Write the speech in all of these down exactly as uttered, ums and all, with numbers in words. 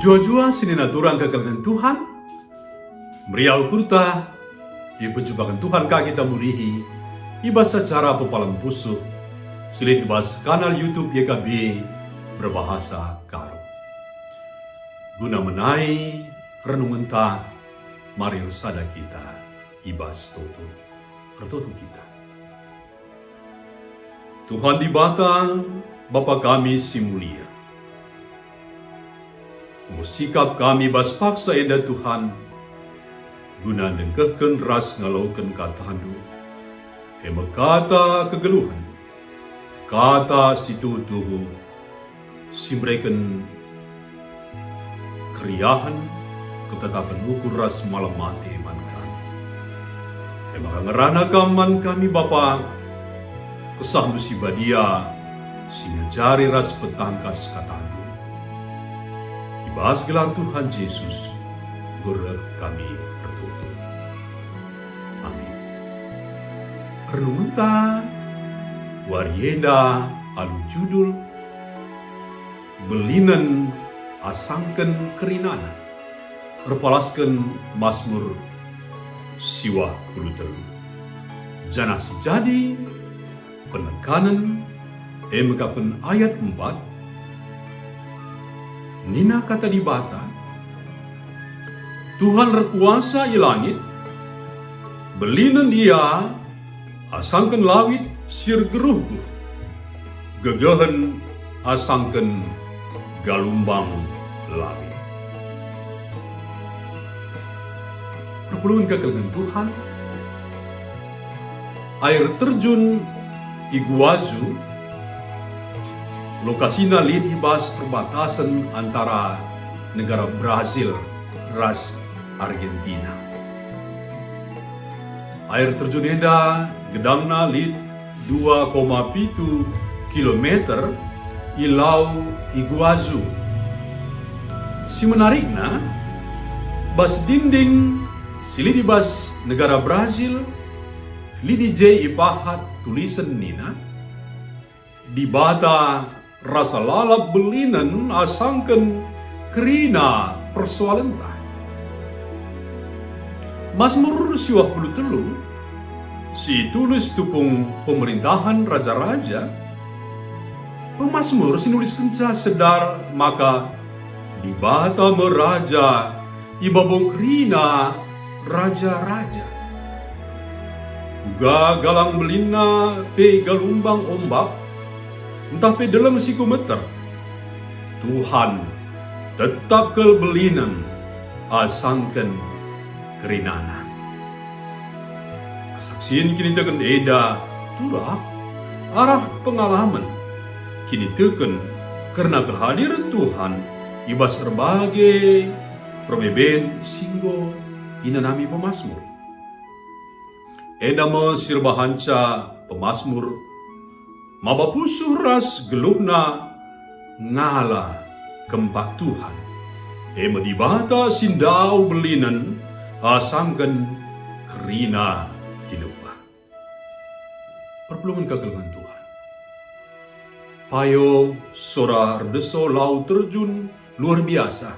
Juah-juah senina turang kekelengen Tuhan, meriah ukurta, ipejumpaken Tuhan ka kita mulihi i bas acara pepalem pusuh si lit i bas kanal YouTube Y K B berbahasa Karo. Guna menai renungenta, mari ersada kita i bas toto. Ertoto kita. Tuhan Dibata, Bapa kami si mulia, enggo sikap kami bas paksa enda, Tuhan, guna ndengkehken ras ngaloken kataNdu, e me kata kegeluhen, kata si tuhu-tuhu, si mereken keriahen, ketetapen ukur ras malem ate man kami. E maka ngerana Kam man kami, Bapa, KesahNdu si Badia si ngajari ras petangkas kataNdu. I bas gelar Tuhan Jesus, enggo reh kami ertoto. Amin. Renungenta wari enda alu judul Belinen Asangken Kerinana, erpalasken Masmur siwah puluh telu. Janah si jadi penekanen, e me ka pen ayat empat, nina Kata Dibata, "Tuhan erkuasa i langit, belinen Ia asangken lawit si ergeruhguh, gegehen asangken galumbang lawit." Perpulungen kekelengen Tuhan, air terjun Iguazu lokasina lit i bas perbatasen antara negara Brazil ras Argentina. Air terjun enda gedangna lit dua koma pitu kilometer i Lau Iguazu. Si menarikna, bas dinding si lit i bas negara Brazil, lit i je ipahat tulisen nina, "Dibata rasa lalap belinen asangken kerina persoalenta." Masmur siwah puluh telu, si tulis tupung pemerintahen raja-raja, pemasmur si nuliskenca sedar maka Dibata me Raja i babo kerina raja-raja. Uga galang belinna pe galumbang ombak, ntah pe deleng si kumeter, Tuhan tetap kal belinen asangken kerinana. Kesaksin kiniteken enda turah arah pengalamen kiniteken kerna kehadiren Tuhan i bas erbage perbeben si enggo inanami pemasmur. Enda me si erbahanca pemasmur maba pusuh ras geluhna ngala kempak Tuhan, e me Dibata si ndauh belinen asangken kerina tinepa. Perpulungen kekelengen Tuhan. Payo sora erdeso lau terjun luar biasa.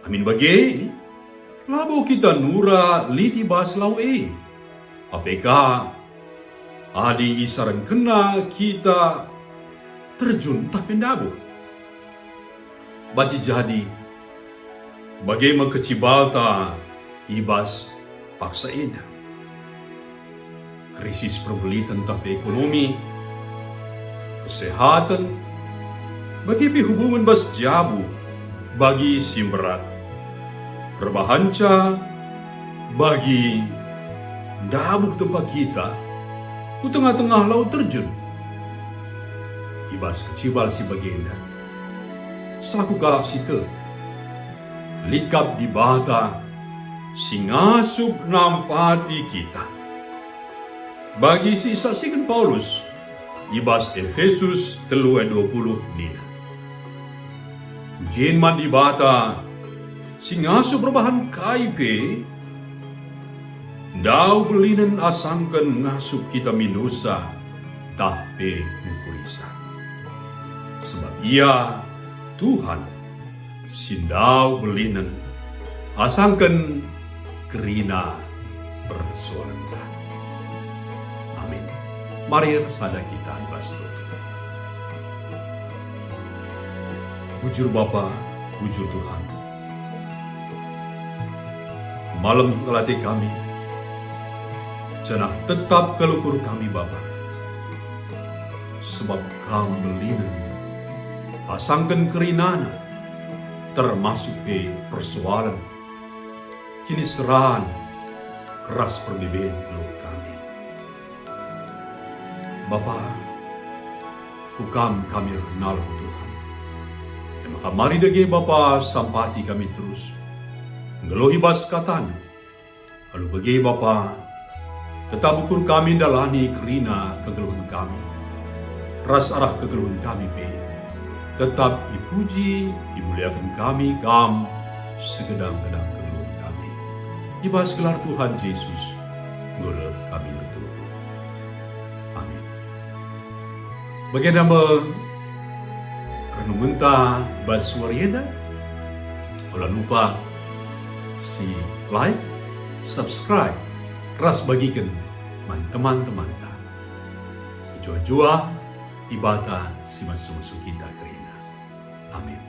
Amin bage, labo kita nura lit i bas lau e. Ape ka, adi isarengkenna kita terjun ntah pe ndabuh. Banci jadi, bage me kecibalta i bas paksa enda. Krisis perbeliten ntah pe ekonomi, kesehaten, bage pe hubungen bas jabu bagi si mberat. Erbahanca bagi ndabuh tempa kita ku tengah-tengah lau terjun. I bas kecibal si bagenda, selaku kalak si tek, lit kap Dibata si ngasup nampati kita. Bagi si isaksiken Paulus i bas Efesus telu ayat dua puluh nina, "Pujin man Dibata si ngasup erbahan kai pe, ndauh belinen asangken ngasup kita mindosa ntah pe ngukulisa. Sebab Ia, Tuhan, si ndauh belinen asangken kerina persoalenta. Amin. Mari ersada kita i bas doa. Bujur Bapa, bujur Tuhan. Malem kal ate kami, janah tetap kal ukur kami Bapa. Sebab Kam belinen asangken kerinana, termasuk pe persoalen, kiniseran, ras perbeben keluh kami. Bapa, ku Kam kami ernalem Tuhan. E maka mari dage Bapa sampati kami terus, nggeluh i bas kataNdu. Alu bage Bapa, tetap ukur kami ndalani kerina kegeluhen kami. Ras arah kegeluhen kami pe, tetap ipuji, imuliaken kami Kam segedang-gedang kegeluhen kami. I bas gelar Tuhan Jesus, enggo reh kami ertoto. Amin. Bagenda me renungenta i bas wari enda. Ola lupa si like, subscribe, ras bagiken man teman-temanta. Mejuah-juah Dibata si masu-masu kita kerina. Amin.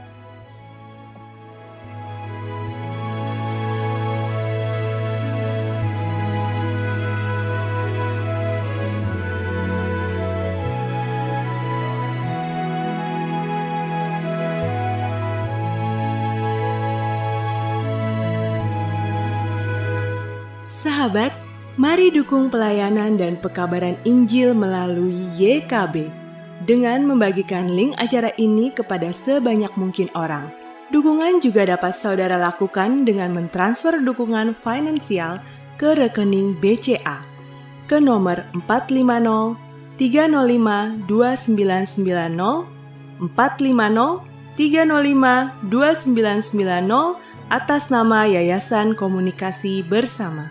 Sahabat, mari dukung pelayanan dan pekabaran Injil melalui Y K B dengan membagikan link acara ini kepada sebanyak mungkin orang. Dukungan juga dapat saudara lakukan dengan mentransfer dukungan finansial ke rekening B C A ke nomor empat lima nol tiga nol lima dua sembilan sembilan nol, empat lima nol tiga nol lima dua sembilan sembilan nol, atas nama Yayasan Komunikasi Bersama.